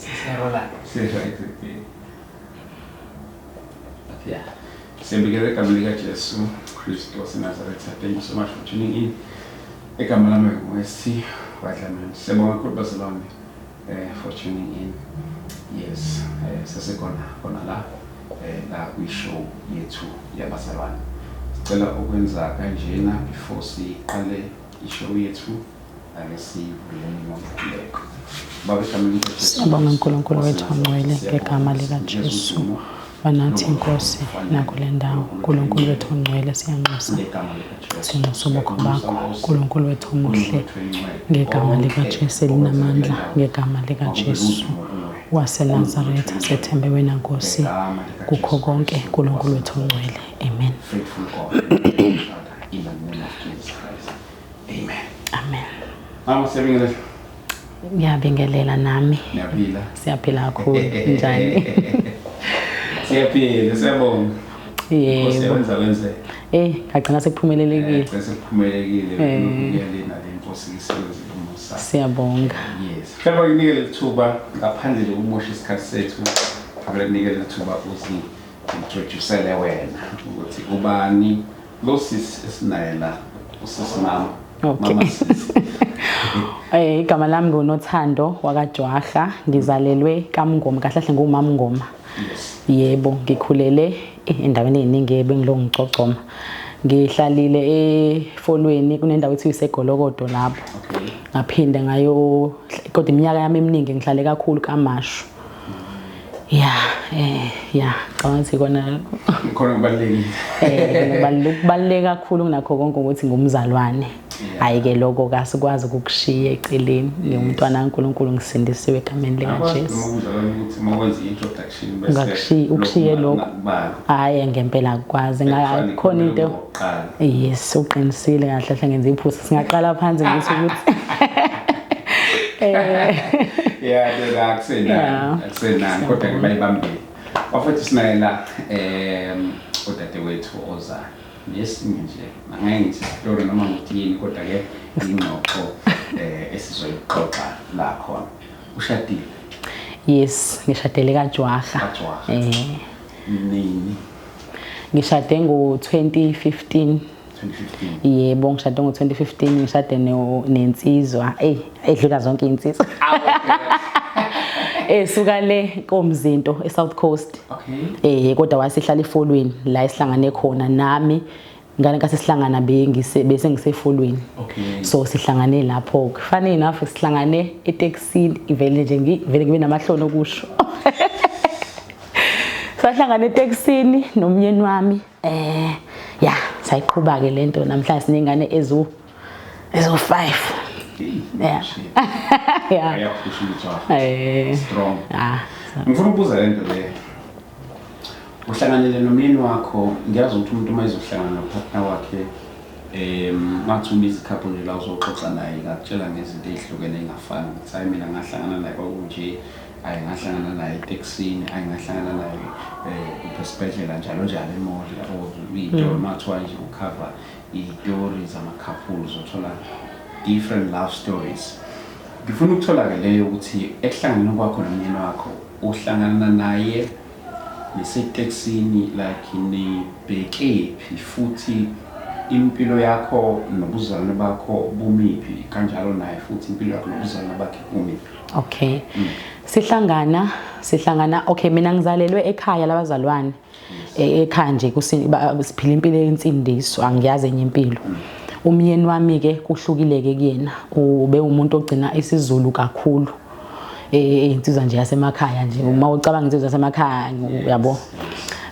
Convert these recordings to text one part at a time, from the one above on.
Siyarola. Siya-right, okay. Yeah. Siyabingelela egameni likaJesu Kristu waseNazaretha. Thank you so much for tuning in. Igama lami ngu-ST Wadlamini. Siyabonga kakhulu bazalwane for tuning in. Yes, sesekhona khona la la kwi-show yethu yabazalwane. Sicela ukwenza kanjena before siqale i-show yethu, ake sivuleni ngomkhuleko. Baba, egameni likaJesu Siyabonga uNkulunkulu wethu waseNazaretha, ongcwele siyabonga, ngegama sinikeza likaJesu. udumo Banathi Nkosi nakule ndawo. uNkulunkulu wethu ongcwele, siyanxusa. Ngegama likaJesu. Sinxusa ubukho bakho, uNkulunkulu wethu omuhle, ngegama Konke likaJesu elinamandla, ngegama likaJesu waseNazaretha. Sethembe wena Nkosi kukho konke, uNkulunkulu wethu ongcwele. Amen. Faithful God, Father, in the name of Jesus Christ. Amen. Amen. Mama, siyabingelela. Ngiyabingelela nami. Niyaphila? Siyaphila kakhulu. Njani? Siyaphila, siyabonga. Nkosi Yebo. yawenza wenze. Ngagcina sekuphumelelekile. Sekuphumelekile ukuya le nale, Nkosi isebenze umusa. Siyabonga. Yes. Mhlawumbe nginike leli thuba ngaphandle nje ukumosha isikhathi sethu. Ngicela kunike leli thuba uzi introducele wena ukuthi ubani lo sisi esinaye la, usisi mama. Okay. Mama sisi. Igama lami nguNothando wakaJwaha, ngizalelwe kaMngoma, kahle kahle nguMamngoma. Yebo, ngikhulele endaweni eziningi ebengilo ngicocoma. Ngihlalile eFolweni, kunendawo ethiwa iseGolokodo lapho. Ngaphinde ngayo, kodwa iminyaka yami eminingi ngihlale kakhulu kaMashu. Yeah, cabanga ukuthi ikona. Khona kubalulekile. Kubaluleke kakhulu kunakho konke ukuthi ngumzalwane. Hayi-ke, lokho kasikwazi ukukushiya eceleni. Ngingumntwana kaNkulunkulu, ngisindisiwe egameni likaJesu. Uma umzalwane ukuthi uma wenza i-introduction bese Ungakushiyi, ukushiye lokho. ungakubali. Hhayi, ngempela akukwazi. Actually, Khona into okokuqala. Yes, uqinisile. Kahle kahle ngenza iphutha, singaqala phansi ngisho ukuthi Yeah, ke akusenani. Akusenani, kodwa ke bayibambile. Bafethu, sinaye la udadewethu oza nesinye nje, angeke ngithi story noma ngithi yini, kodwa ke ingxoxo esizoyixoxa la khona. Ushadile? Yes, ngishadele kaJwaha. KaJwaha. Eh. Nini? Ngishade ngo-2015. 2015. Yebo, ngishade ngo-2015. Ngishade nensizwa eyi edlula zonke iy'nsizwa, esuka le koMzinto, e-South Coast. Kodwa wasihlala eFolweni la esihlangane khona nami. Ngane nkathi sihlangana bengise bese ngiseFolweni. So sihlangane lapho. Funny enough, sihlangane etekisini. Ivele nje ngivele ngibe namahloni okusho. Sahlangana etekisini nomyeni wami. Ya, sayiqhuba ke lento, namhlanje sinengane ezu 5. Yeah. Ayaphusha umthwalo. Strong. Ah. Ngifuna ukubuza lento le. Uhlanganele nomyeni wakho, ngiyazi ukuthi umuntu uma ezohlangana nopartner wakhe, ngathi ubiza i-couple nje la uzoxoxa naye, ngakutshela ngezinto ey'hlukene ey'ngafani. Ukuthi hayi, mina ngahlangana naye kwakunje, hayi, ngahlangana naye etekisini, hayi, ngahlangana naye kuphi, esibhedlela, njalo njalo, e-mall yabo. Iy'tori uma kuthiwa nje ukhava iy'tori zama-couples, uthola different love stories. Ngifuna ukuthola-ke leyo ukuthi ekuhlanganeni kwakho nomyeni wakho, uhlangana naye nisetekisini, like nibhekephi, futhi impilo yakho nobuzalwane bakho bumiphi, kanjalo naye futhi impilo yakho nobuzalwane bakhe bumiphi? Okay. Sihlangana, okay, mina ngizalelwe ekhaya labazalwane. Ekhaya nje siphila impilo yensindiso, angiyazi enye impilo. Umyeni wami ke kuhlukile ke kuyena. Ube umuntu ogcina isiZulu kakhulu. Insizwa nje yasemakhaya nje. Uma ucabanga insizwa yasemakhaya, uyabo.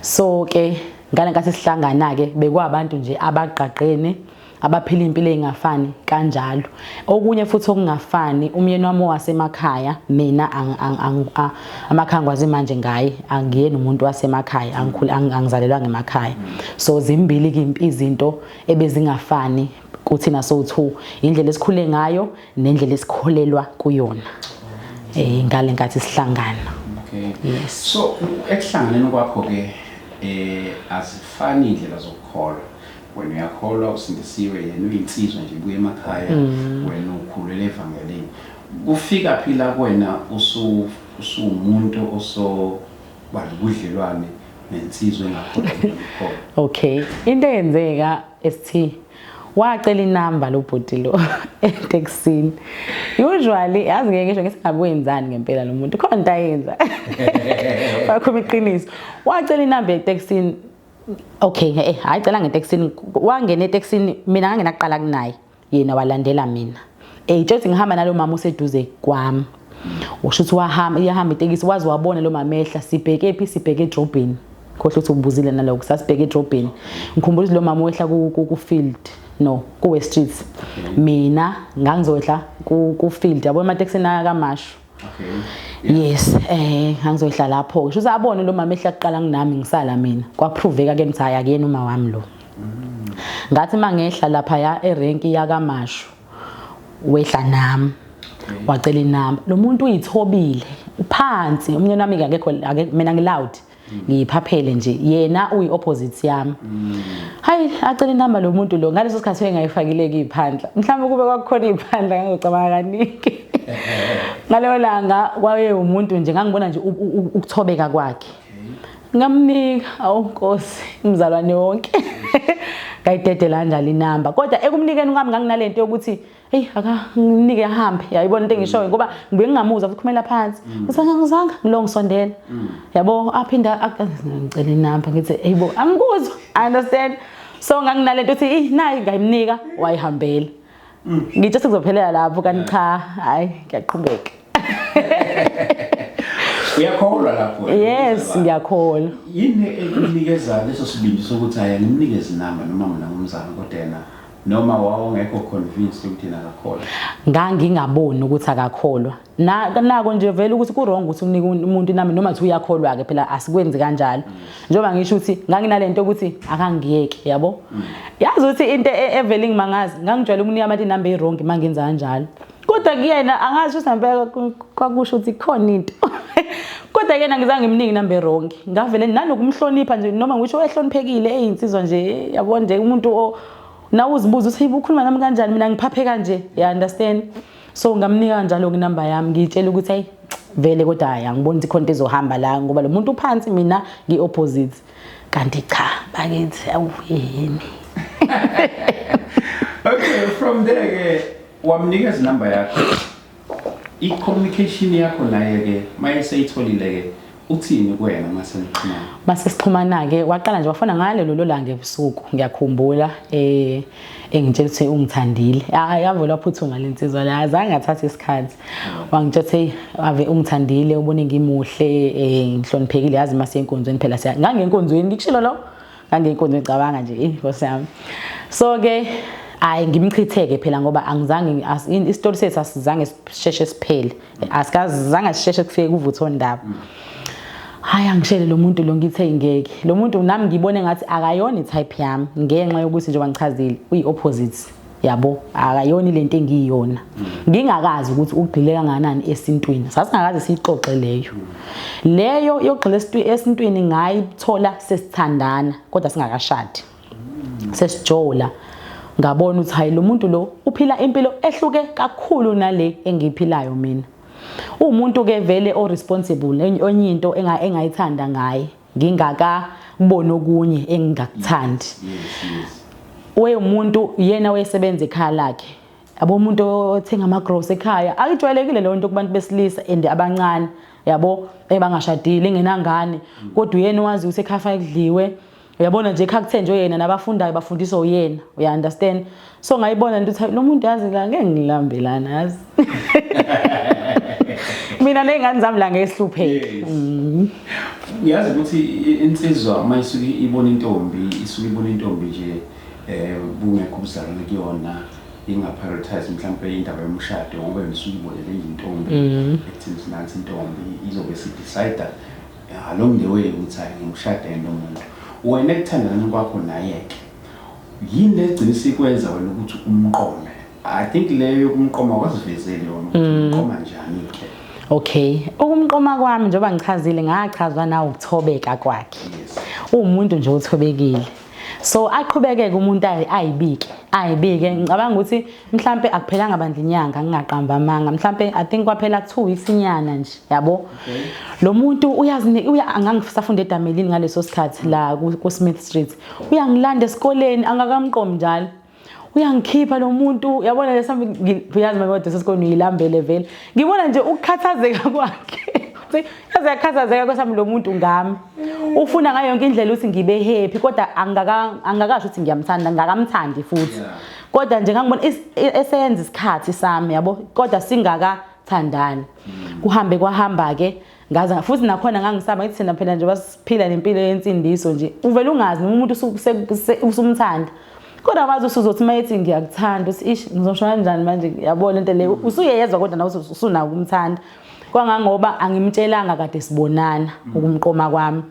So ke ngale nkathi sihlangana ke bekwabantu nje abaqaqene, abaphila impilo engafani kanjalo. Okunye futhi okungafani, umyeni wami wasemakhaya, mina amakhaya ngwazi manje ngaye, angiyena umuntu wasemakhaya, angikhule angizalelwanga emakhaya. So zimbili ke izinto ebezingafani kuthina so two, indlela esikhule ngayo nendlela esikholelwa kuyona ngale nkathi sihlangana. Yes. So ekuhlanganeni kwakho ke azifani indlela zokukholwa. Wena uyakholwa, usindisiwe, yena uyinsizwa nje ibuye emakhaya, wena ukhulele evangelini. Kufika phi la kuwena usu Usuwumuntu osoba nobudlelwane nensizwa engakholwa ngikholwa. Okay, into eyenzeka ST, wacela inamba lo bhuti lo etekisini. Usually yazi ngeke ngisho ngithi ngabe wenzani ngempela lo muntu, khona into ayenza. Bakhuluma iqiniso. Wacela inamba etekisini. Okay, hayi cela ngetekisini, wangena etekisini, mina ngangena kuqala kunaye. Yena walandela mina. Tshethi ngihamba nalo mama oseduze kwami. Usho ukuthi wahamba, iyahamba itekisi, waze wabona lo mama ehla, sibheke phi? Sibheke edrobheni. Khohlwa ukuthi ubuzile nalokho, sasibheke edrobheni. Ngikhumbula ukuthi lo mama wehla ku field, no, ku West Street. Mina ngangizohla ku field, yabo ematekisini akaMashu. Yes, ngangizohla lapho. Kusho ukuthi abone lo mama ehla kuqala kunami, ngisala mina. Kwaproveka ke ukuthi hayi akuyena uma wami lo. Ngathi mangehla lapha ya erenki yakaMashu, wehla nami. Wacela inamba. Lo muntu uyithobile, uphansi, umnyeni wami akekho, mina ngiloud. Ngiyiphaphele nje, yena uyi opposite yami. Hayi, acela inamba lo muntu lo, ngaleso sikhathi engayifakile kuyiphandla. Mhlawumbe kube kwakukhona iphandla ngangicabanga kaningi. Ngaleyo langa kwaye umuntu nje ngangibona nje ukuthobeka kwakhe. Ngamnika, awu Nkosi, umzalwane wonke. Ngayidedela kanjalo inamba. Kodwa ekumnikeni kwami nganginalento yokuthi hey aka nginike ahambe, yayibona into engishoyo ngoba ngibuye ngingamuzwa futhi khumela phansi. Ngisanga ngizanga ngilo ngisondela. Yabo aphinda ngicela inamba ngithi hey bo angikuzwa, I understand. So nganginalento ukuthi eh nayi ngayimnika wayihambela. Ngitsho sekuzophelela lapho kanti cha, hayi ngiyaqhubeka. Uyakholwa lapho? Yes, ngiyakholwa. Yini ekunikeza leso sibindi sokuthi hayi ngimnikeze inamba noma mina ngumzala kodwa yena noma wawungekho convinced ukuthi yena akakholwa? Ngangingaboni ukuthi akakholwa. Nako nje vele ukuthi ku wrong ukuthi unike umuntu inamba noma uthi uyakholwa ke, phela asikwenzi kanjalo. Njengoba ngisho ukuthi nganginalento ukuthi akangiyeke, yabo. Yazi ukuthi into evele ngimangazi, ngangijwayele ukunika abantu inamba e wrong mangenza kanjalo. Kodwa kuyena angazi ukuthi ngempela kwakusho ukuthi khona into. Kodwa kuyena ngizange ngimnike inamba e wrong. Ngavele nanokumhlonipha nje noma ngisho ehloniphekile eyinsizwa nje, yabo nje umuntu nawe uzibuza ukuthi hey ukhuluma nami kanjani mina ngiphaphe kanje, you understand? So ngamnika kanjalo inamba yami, ngiyitshela ukuthi hey vele kodwa hayi angiboni ukuthi khona into ezohamba la ngoba lo muntu uphansi mina ngi opposite. Kanti cha bakithi awuyini. Okay, from there ke wamnikeza inamba yakho. I-communication yakho naye ke mayeseyitholile ke uthini kuwena mase nixhumana? Mase sixhumana ke waqala nje wafona ngale lolo langa ebusuku, ngiyakhumbula engitshela ukuthi ungithandile. Hayi yavela waphuthuma lensizwa la, azange athathe isikhathi. Wangitshela ukuthi ave ungithandile, ubone ngimuhle, ngihloniphekile, yazi mase enkonzweni phela siya. Ngangenkonzweni ngikushilo lo. Ngangenkonzweni ngicabanga nje inkosi yami. So ke hayi ngimchitheke phela ngoba angizange isitori sethu asizange sisheshe siphele. Asikazange sisheshe kufike kuvutho ndaba. Hayi angishele lo muntu lo ngithe ngeke. Lo muntu nami ngibone ngathi akayona itype yami ngenxa yokuthi njengoba ngichazile uyi opposite. Yabo akayona lento engiyiyona. Ngingakazi ukuthi ugxile kangakanani esintwini. Sasingakaze siyixoxe leyo. Leyo yogxila esintwini ngayithola sesithandana kodwa singakashadi. Sesijola. Ngabona ukuthi hayi lo muntu lo uphila impilo ehluke kakhulu nale engiyiphilayo mina. Umuntu ke vele o responsible, enye into engayithanda ngaye, ngingakaboni okunye engingakuthandi. Umuntu yena wayesebenza ekhaya lakhe. Yabo umuntu othenga ama groceries ekhaya, akujwayelekile leyo nto kubantu besilisa and abancane, yabo ebangashadile engenangane, kodwa uyena owazi ukuthi ekhaya fanele kudliwe. Uyabona nje ekhaya kuthenjwe yena nabafundayo bafundiswa uyena, uya understand? So ngayibona into ukuthi lo muntu yazi la ngeke ngilambe lana yazi. Mina nezingane zami la ngeke sihlupheke. Uyazi ukuthi insizwa uma isuke ibona intombi, isuke ibona intombi nje bungekho ubuzalwane kuyona, inga prioritize mhlawumbe indaba yomshado ngoba isuke ibonele intombi ekuthini nansi intombi izobe si decide along the way ukuthi hayi ngimshade lo muntu. Wena ekuthandaneni kwakho naye ke yini legcina isikwenza wena ukuthi umqome? I think leyo yokumqoma wazivezele yona ukuthi umqoma njani ke. Okay, ukumqoma kwami njengoba ngichazile ngachazwa na ukuthobeka kwakhe. Uwumuntu nje othobekile. So aqhubekeke umuntu ayibike ayibike. Ngicabanga ukuthi mhlambe akuphelanga bandla inyanga, ngingaqamba amanga, mhlambe I think kwaphela 2 weeks inyana nje, yabo. Lo muntu uyazi uya ngangisafunda eDamelini ngaleso sikhathi la ku Smith Street, uyangilanda esikoleni angakamqomi njalo, uyangikhipha lo muntu, yabona lesami uyazi manje esikoleni uyilambele vele, ngibona nje ukukhathazeka kwakhe, yaze yakhathazeka kwesami lo muntu ngami, ufuna ngayo yonke indlela ukuthi ngibe happy, kodwa angakasho ukuthi ngiyamthanda, ngakamthandi futhi, kodwa nje ngangibona esenza isikhathi sami, yabo, kodwa singakathandani. Kuhambe kwahamba ke, ngaze futhi nakhona ngangisaba ngithi thina phela nje basiphila nempilo yensindiso nje, uvela ungazi noma umuntu usumthanda, kodwa wazi usuzothi uma ethi ngiyakuthanda uthi ish ngizosho kanjani manje, yabo lento le usuyeyezwa, kodwa nawe usunako ukumthanda. Kwangangoba angimtshelanga kade sibonana ukumqoma kwami,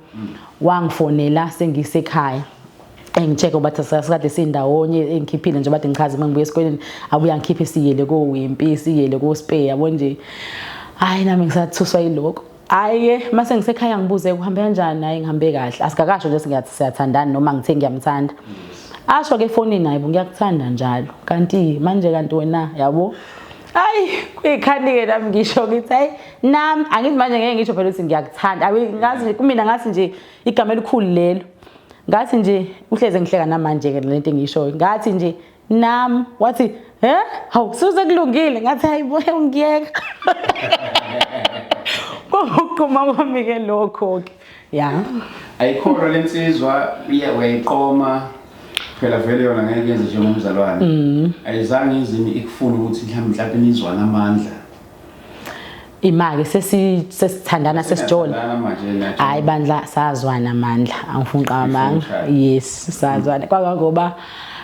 wangifonela sengisekhaya engi-check ngoba sasikade sindawonye, engikhiphile nje bade ngichaze uma ngibuya esikoleni, abuya ngikhiphe siyele ko-Wimpy, siyele ko-Spur, yabo nje. Hhayi nami ngisathuswa yilokho. Hhayi-ke mase ngisekhaya ngibuze kuhambe kanjani, hhayi ngihambe kahle, asikakasho nje singathi siyathandana noma ngithe ngiyamthanda. Asho-ke efonini, hayi bo ngiyakuthanda njalo, kanti manje kanti wena, yabo. Hayi kuyikhani-ke nami ngisho ngithi hayi nami angithi manje ngeke ngisho phela ukuthi ngiyakuthanda, ngazi kumina ngathi nje igama elikhulu lelo, ngathi nje uhleze ngihleka namanje-ke lento engiyishoyo, ngathi nje nami wathi he hawu suze kulungile, ngathi hayi bo ungiyeka. Kwakuqhuma kwami-ke lokho-ke ya. Ayikholwa lensizwa, uyayiqoma phela vele yona ngeke yenze njengomzalwane. Ayizange izimi ikufuna ukuthi mhlawumbe nizwane amandla. Ima-ke sesithandana sesijola. Hayi bandla sazwana amandla, angifuni uqamba. Yes, sazwana. Kwangangoba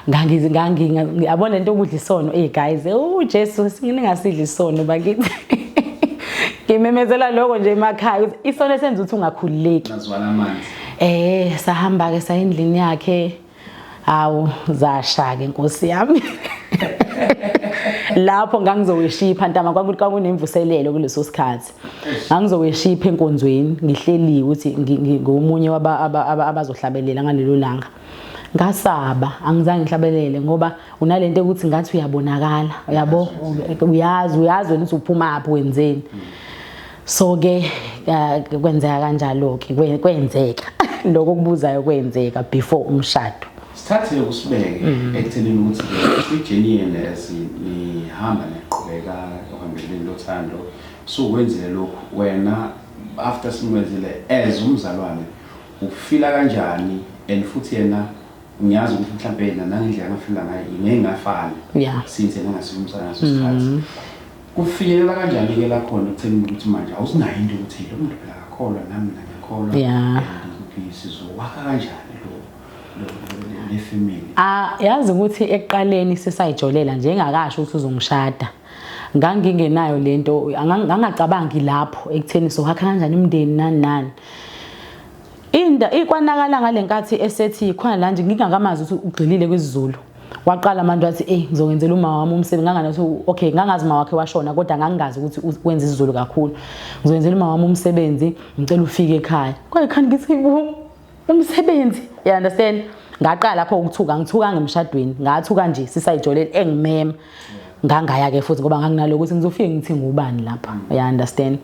ngiyabona lento okudla isono, hey guys, uJesu ningasidli isono bakithi. Ngimemezela lokho nje emakhaya ukuthi isono esenza ukuthi ungakhululeki. Nazwana amandla. Sahamba ke saya endlini yakhe. Hawu zasha ke Nkosi yami. Lapho ngangizoweshipha ntama kwakunemvuselelo kuleso sikhathi. Ngangizoweshipha enkonzweni ngihleliwe ukuthi ngomunye abazohlabelela ngalelo langa. Ngasaba angizange ngihlabelele ngoba unalento ukuthi ngathi uyabonakala, uyabo, uyazi wena ukuthi uphuma apho wenzeni. So ke kwenzeka kanjalo ke, kwenzeka lokho kubuzayo, kwenzeka before umshado. Sithathe usibeke ekuthenini ukuthi kwi-journey yenu as nihamba niqhubeka ohambeleni lothando, sukwenzile lokhu wena after simwenzile as umzalwane ufila kanjani, and futhi yena ngiyazi ukuthi mhlawumbe yena nangendlela angafila ngayo ingeke ingafani since yena engasiyo umzalwane ngaso sikhathi. Kufinyelela kanjani-ke la khona ekutheni ukuthi manje awusinayo into ukuthi lo muntu phela akakholwa nami mina ngiyakholwa, and sizowakha kanjani lo le family? Yazi ukuthi ekuqaleni sisayijolela nje engakasho ukuthi uzongishada, ngangingenayo lento, ngangacabangi lapho ekutheni sohakha kanjani umndeni nani nani. Inda ikwanakala ngalenkathi esethi khona la nje ngingakamazi ukuthi ugxilile kwisiZulu. Waqala manje wathi eh ngizokwenzela uma wami umsebenzi, nganganathi okay ngangazi uma wakhe washona kodwa ngangingazi ukuthi wenza isiZulu kakhulu. Ngizokwenzela uma wami umsebenzi, ngicela ufike ekhaya. Kwayikhani ngithi umsebenzi, you understand? Ngaqala lapho ukuthuka, ngithuka ngemshadweni, ngathuka nje sisayijolela engimema. Ngangaya ke futhi ngoba nganginalo ukuthi ngizofike ngithi ngubani lapha, you understand?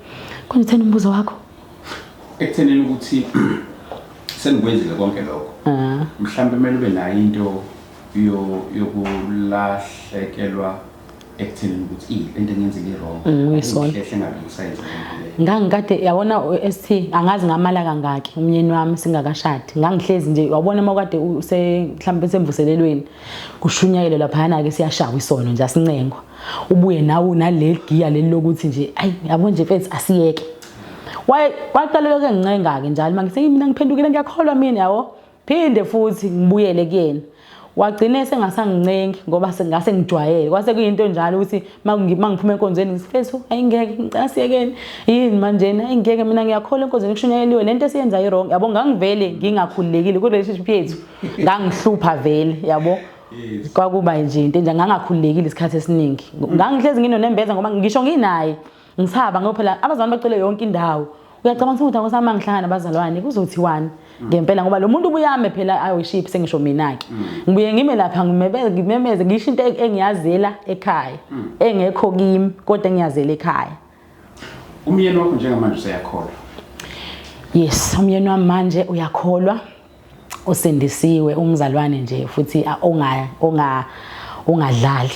Konje utheni umbuzo wakho? Ekuthenini ukuthi senikwenzile konke lokho, mhlawumbe kumele ube nayo into yokulahlekelwa ekuthenini ukuthi lento engiyenzile i-wrong, ngihlehle ngabe ngisayenza lento leyo. Ngangikade yabona ST angazi ngamala kangaki umyeni wami singakashadi, ngangihlezi nje wabona uma kade mhlawumbe semvuselelweni kushunyayelwa laphayana ke siyashawa isono nje asincengwa, ubuye nawe unaleli giya leli lokuthi nje ayi yabo nje mfethu asiyeke. Waqala lokho engincenga ke njalo mangithi mina ngiphendukile ngiyakholwa mina, yabo, phinde futhi ngibuyele kuyena. Wagcina sengasangincengi ngoba sengase ngijwayele, kwase kuyinto njalo ukuthi mangiphuma enkonzweni ngithi mfethu ayingeke ngicela siyekeni yini manje, ayingeke mina ngiyakholwa enkonzweni kushunyayeliwe lento esiyenza i-wrong, yabo. Ngangivele ngingakhululekile ku relationship yethu, ngangihlupha vele, yabo. Kwakuba nje into enje ngangakhululekile isikhathi esiningi, ngangihlezi nginonembeza ngoba ngisho nginaye ngisaba ngoba phela abazali bacele yonke indawo. Uyacabanga ukuthi ukuthi uma ngihlangana nabazalwane kuzothiwani ngempela, ngoba lo muntu ubuyame phela ayoshiphi, sengisho mina-ke ngibuye ngime lapha ngimemeze ngisho into engiyazela ekhaya engekho kimi, kodwa engiyazela ekhaya. Umyeni wakho njengamanje useyakholwa? Yes, umyeni wami manje uyakholwa, usindisiwe, umzalwane nje futhi ongadlali.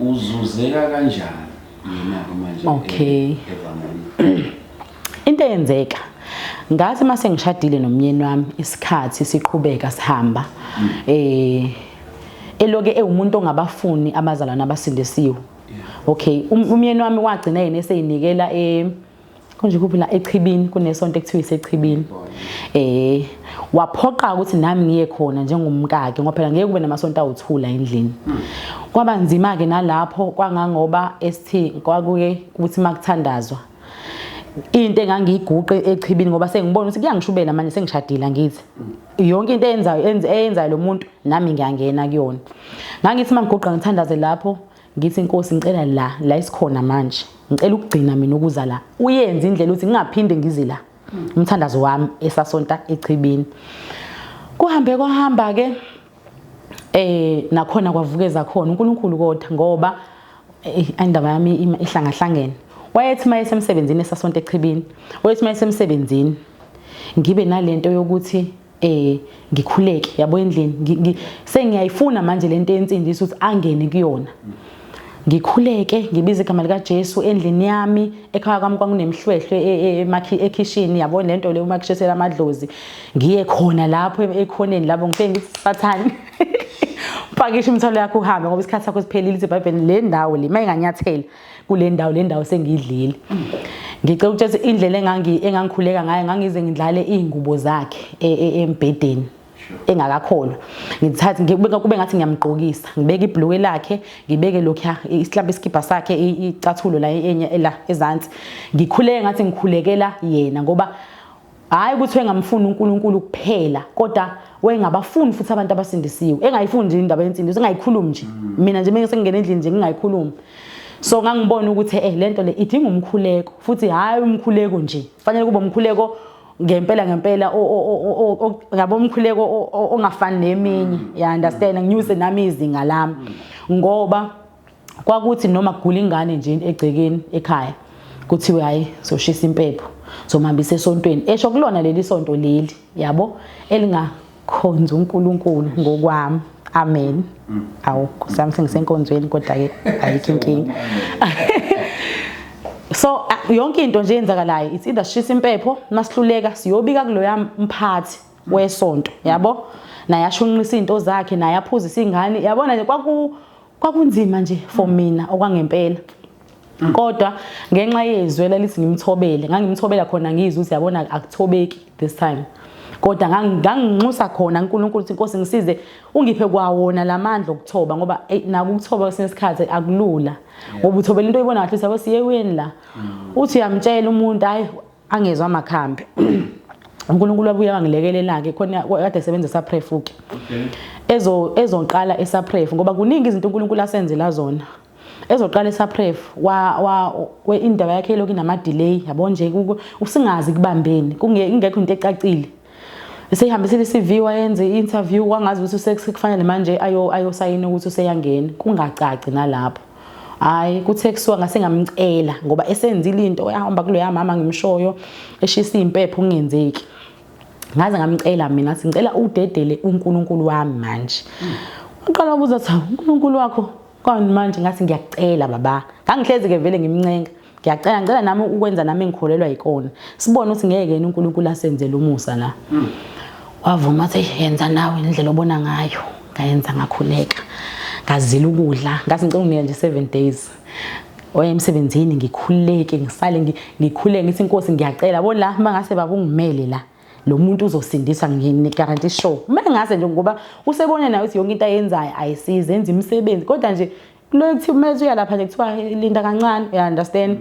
Uzuzeka kanjani yena-ke manje? Okay. Evangelini? Into eyenzeka, ngathi mase ngishadile nomyeni wami, isikhathi siqhubeka sihamba, eloke ewumuntu ongabafuni abazalwane abasindisiwe. Okay, umyeni wami wagcina yena eseyinikela konje kuphi la eChibini, kunesonto ekuthiwa iseChibini. Waphoqa ukuthi nami ngiye khona njengomkakhe, ngoba phela ngeke kube namasonto awuthula endlini. Kwaba nzima ke nalapho, kwangangoba esithi kwakuke kuthi makuthandazwa into engangiyiguqe eChibini, ngoba sengibona ukuthi kuyangishubela manje sengishadile, angithi yonke into eyenzayo lo muntu nami ngiyangena kuyona. Ngangithi mangiguqa ngithandaze lapho, ngithi inkosi ngicela la isikhona manje, ngicela ukugcina mina ukuza la, uyenze indlela ukuthi ngingaphinde ngize la. Umthandazo wami esasonta eChibini. Kuhambe kwahamba ke, nakhona kwavukeza khona uNkulunkulu, kodwa ngoba indaba yami ihlangahlangene. Wayethi maye semsebenzini esasonta eChibini, wayethi maye semsebenzini ngibe nalento yokuthi ngikhuleke yabo endlini, sengiyayifuna manje lento yensindiso ukuthi angene kuyona. Ngikhuleke ngibize igama lika Jesu endlini yami. Ekhaya kwami kwakunemhlwehlwe ekhishini, yabo lento le uma kushisela amadlozi, ngiye khona lapho ekhoneni lapho ngifike ngithi Sathane, pakisha imithwalo yakho uhambe, ngoba isikhathi sakho siphelile. Ithi iBhayibheli le ndawo le mayinganyathela kule ndawo, le ndawo sengiyidlile. Ngicela ukutshela indlela engangikhuleka ngayo, ngangize ngidlale izingubo zakhe embhedeni engakakholwa, ngithathe ngikubeka kube ngathi ngiyamgqokisa, ngibeke ibhluke lakhe, ngibeke lokhu isihlamba, isikibha sakhe, icathulo la enye la ezansi, ngikhuleke ngathi ngikhulekela yena. Ngoba hayi ukuthi wengamfuni uNkulunkulu kuphela, kodwa wengabafuni futhi abantu abasindisiwe, engayifuni nje indaba yensindiso, engayikhulumi nje. Mina nje mase ngingena endlini nje ngingayikhulumi. So ngangibona ukuthi lento le idinga umkhuleko, futhi hayi umkhuleko nje, fanele kube umkhuleko ngempela ngempela, ngabo umkhuleko ongafani neminye, ya understand, nginyuse nami izinga lami. Ngoba kwakuthi noma kugula ingane nje egcekeni ekhaya, kuthiwe hayi, soshisa impepho, somhambisa esontweni, esho kulona leli sonto leli yabo elingakhonza uNkulunkulu ngokwami. Amen. Awu Nkosi yami, sengisenkonzweni, kodwa ke ayikho inkinga. So yonke into nje eyenzakalayo, it's either shisa impepho, masihluleka siyobika kuloya mphathi wesonto, yabo, naye ashunqisa izinto zakhe, naye aphuzisa ingane, yabona nje. Kwakunzima nje for mina okwangempela, kodwa ngenxa yezwi lalithi ngimthobele, ngangimthobela khona. Ngizwe ukuthi yabona akuthobeki this time, kodwa nganginxusa khona uNkulunkulu ukuthi Inkosi ngisize, ungiphe kwawona lamandla okuthoba, ngoba nako ukuthoba kwesinye isikhathi akulula, ngoba uthobela into oyibona kahle, sabo siye kuyeni la, uthi uyamtshela umuntu, hayi, angezwa amakhambi. uNkulunkulu wabuye wangilekelela ke khona, kade sebenza eSapref ke, ezoqala eSapref, ngoba kuningi izinto uNkulunkulu asenzela zona. Ezoqala eSapref, wa indaba yakhe lokhu inama delay, yabo nje, usingazi kubambeni, kungekho into ecacile. Eseyihambisile i-CV, wayenze i-interview, kwangazi ukuthi sekufanele manje ayosayina ukuthi useyangena, kungacaci nalapho. Hayi, kuthe kusuka ngase ngamcela, ngoba esenzile into, yahamba kuloya mama ngimshoyo, eshisa impepho, kungenzeki. Ngaze ngamcela mina, ngathi ngicela udedele uNkulunkulu wami manje. Uqala ubuza athi, uNkulunkulu wakho kwani manje? Ngathi ngiyakucela baba, ngangihlezi ke vele ngimncenga, ngiyacela, ngicela nami ukwenza nami engikholelwa yikona, sibone ukuthi ngeke yini uNkulunkulu asenzele umusa la. Wavuma, athi yenza nawe indlela obona ngayo. Ngayenza, ngakhuleka, ngazila ukudla, ngathi ngicela unginika nje 7 days oya emsebenzini, ngikhuleke, ngisale ngikhuleke, ngithi inkosi ngiyacela bo la mangase baba ungimele la, lo muntu uzosindiswa, ngini-guarantee sure. Uma ngase nje, ngoba usebona naye ukuthi yonke into ayenzayo ayisize, enza imisebenzi, kodwa nje kulo kuthiwa uma uya lapha nje kuthiwa linda kancane, you understand.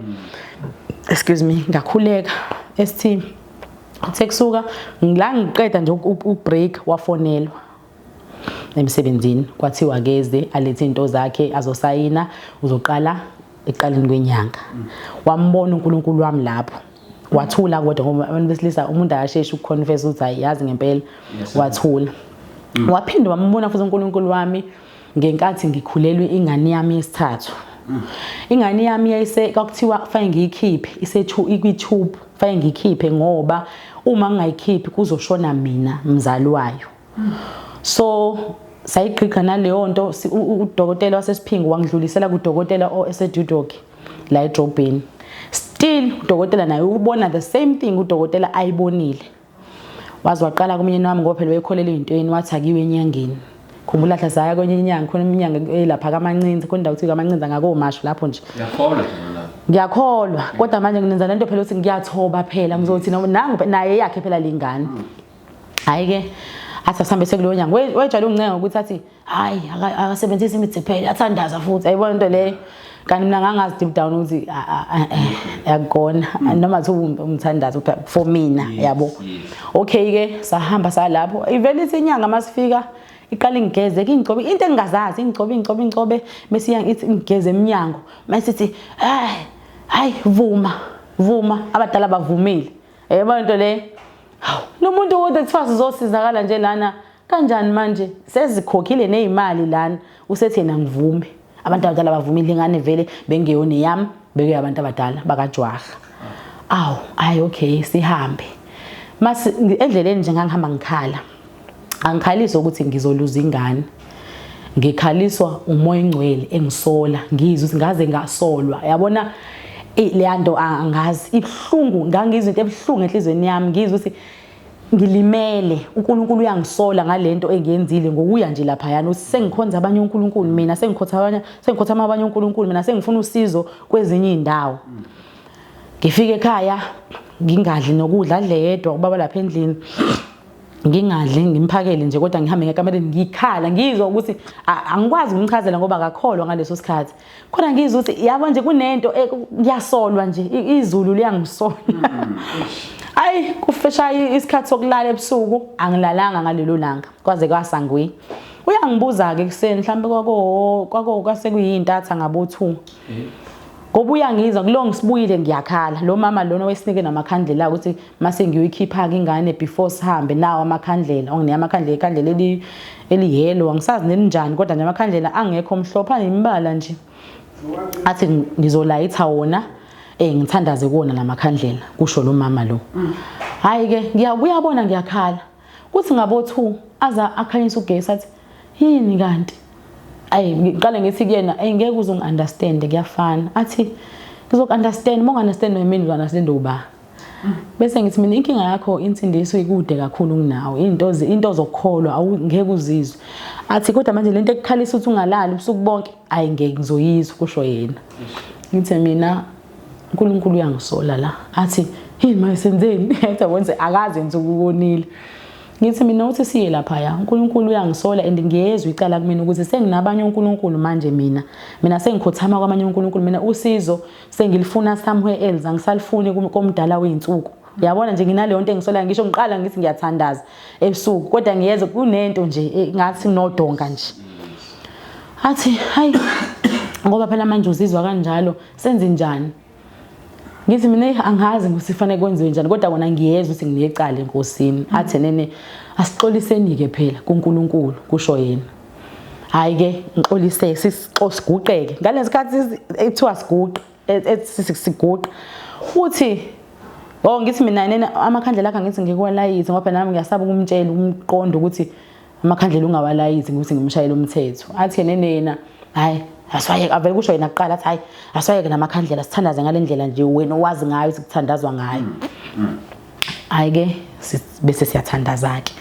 Excuse me. Ngakhuleka esithi uthe kusuka la ngiqeda nje ukubreak, wafonelwa emsebenzini, kwathiwa keze alethe into zakhe azosayina, uzoqala ekuqaleni kwenyanga. Wambona uNkulunkulu wami lapho. Wathula kodwa ngoba abantu besilisa umuntu akasheshi ukuconfess ukuthi hayi yazi ngempela. Wathula. Waphinde wambona futhi uNkulunkulu wami ngenkathi ngikhulelwe ingane yami yesithathu. Ingane yami yayise kwakuthiwa kufanele ngiyikhiphe isethu ikwi-tube, kufanele ngiyikhiphe ngoba uma ngingayikhiphi kuzoshona mina mzali wayo. So sayigqigqa naleyo nto, udokotela waseSiphingo wangidlulisela kudokotela oseDudok la edrobheni. Still udokotela naye ubona the same thing udokotela ayibonile. Waze waqala kumyeni wami ngoba phela wayekholelwa ey'ntweni, wathi akiwe enyangeni. Khumbula hla saya kwenye inyanga, khona inyanga elapha kaMancinza, khona indawo kuthiwa kaMancinza ngakomashu lapho nje. Ngiyakholwa nje la. Ngiyakholwa, kodwa manje nginenza lento phela ukuthi ngiyathoba phela, ngizothi noma nangu naye yakhe phela lengane. Hayi ke athi asihambe sekuleyo nyanga. Wejwayele ungincenga ukuthi athi hayi akasebenzisi imithi phela, athandaza futhi. Ayibona into leyo. Kanti mina ngangazi deep down ukuthi akukona noma thi umthandazo for mina yabo. Okay ke sahamba salapho. Ivele ithi inyanga masifika iqala ingigeze, ingigcobe into engingazazi, ingigcobe ingigcobe ingigcobe bese ithi ingigeze eminyango. Mase ithi hayi hayi vuma vuma, abadala bavumile. Yebo into le. Hawu, lo muntu kodwa kuthiwa sizosizakala nje lana kanjani manje? Sezikhokhile nezimali lana, usethi yena ngivume. Abantu abadala bavumile, ingane vele bengeyona yami, bekuyabantu abadala bakaJwaha. Awu, hayi okay sihambe. Mase endleleni nje ngangihamba ngikhala. Angikhaliswa ukuthi ngizoluza ingane. Ngikhaliswa umoya ongcwele engisola, ngizwe ukuthi ngaze ngasolwa. Yabona leya nto angazi ibuhlungu, ngangizwa into ebuhlungu enhlizweni yami, ngizwe ukuthi ngilimele, uNkulunkulu uyangisola ngalento engiyenzile ngokuya nje lapha yana uthi sengikhonza abanye uNkulunkulu mina, sengikhotha abanye, sengikhothama abanye uNkulunkulu mina, sengifuna usizo kwezinye izindawo. Ngifike ekhaya ngingadli nokudla, adle yedwa ubaba lapha endlini. Ngingadli ngimphakele nje kodwa ngihambe ngekamereni ngikhala, ngizwa ukuthi angikwazi ukumchazela ngoba akakholwa ngaleso sikhathi. Khona ngizwa ukuthi yabo nje kunento ngiyasolwa nje, izulu liyangisola. Ayi kufesha isikhathi sokulala ebusuku, angilalanga ngalelo langa kwaze kwasangwe. Uyangibuza ke ekuseni mhlambe kwako kwase kuyintatha ngabo 2. Ngoba uyangizwa kulo ngisibuyile ngiyakhala. Lo mama lona wesinike namakhandlela ukuthi mase ngiyoyikhipha ke ingane before sihambe nawo amakhandlela. Onginike amakhandlela, ikhandlela eli yellow angisazi nelinjani kodwa nje amakhandlela angekho mhlophe anemibala nje. Athi ngizolayitha wona ngithandaze kuwona lamakhandlela kusho lo mama lo. Hayi ke ngiyabona ngiyakhala. Kuthi ngabo 2 aza akhanyisa ugesi athi yini kanti? Ayi ngiqale ngithi kuyena ey ngeke uze ungi-understand kuyafana. Athi ngizoku-understand, uma ungi-understand mina uzo-understand uba. Bese ngithi mina inkinga yakho insindiso ikude kakhulu kunawe, into zokukholwa ngeke uzizwe. Athi kodwa manje lento ekukhalisa ukuthi ungalali ubusuku bonke, ayi ngeke ngizoyizwa kusho yena. Ngithe mina uNkulunkulu uyangisola la. Athi yini manje senzeni? Athi wenze akaze nje ukubonile. Ngithi mina uthi siye lapha ya, uNkulunkulu uyangisola and ngiyezwa icala kumina ukuthi senginabanye uNkulunkulu manje mina. Mina sengikhothama kwamanye uNkulunkulu, mina usizo sengilifuna somewhere else, angisalifuni komdala wezinsuku. Uyabona nje nginaleyo nto engisolayo, ngisho ngiqala ngithi ngiyathandaza ebusuku kodwa ngiyezwa kunento nje ngathi nodonga nje. Athi hayi ngoba phela manje uzizwa kanjalo senze njani? Ngithi mina angazi ukuthi kufanele kwenziwe njani kodwa kona ngiyezwa ukuthi nginecala enkosini. Athi nene asixoliseni ke phela kuNkulunkulu kusho yena. Hayi ke ngixolise siguqeke. Ngalesikhathi ethiwa siguqe, siguqe. Uthi oh ngithi mina nene amakhandlela akhe ngithi ngikuwalayithi ngoba nami ngiyasaba ukumtshela umqondo ukuthi amakhandlela ungawalayithi ukuthi ngimshayele umthetho. Athi nene yena hayi aswayeke, avele kusho yena kuqala athi hayi aswayeke namakhandlela sithandaze ngalendlela nje wena owazi ngayo ukuthi kuthandazwa ngayo. Hayi ke bese siyathandaza ke.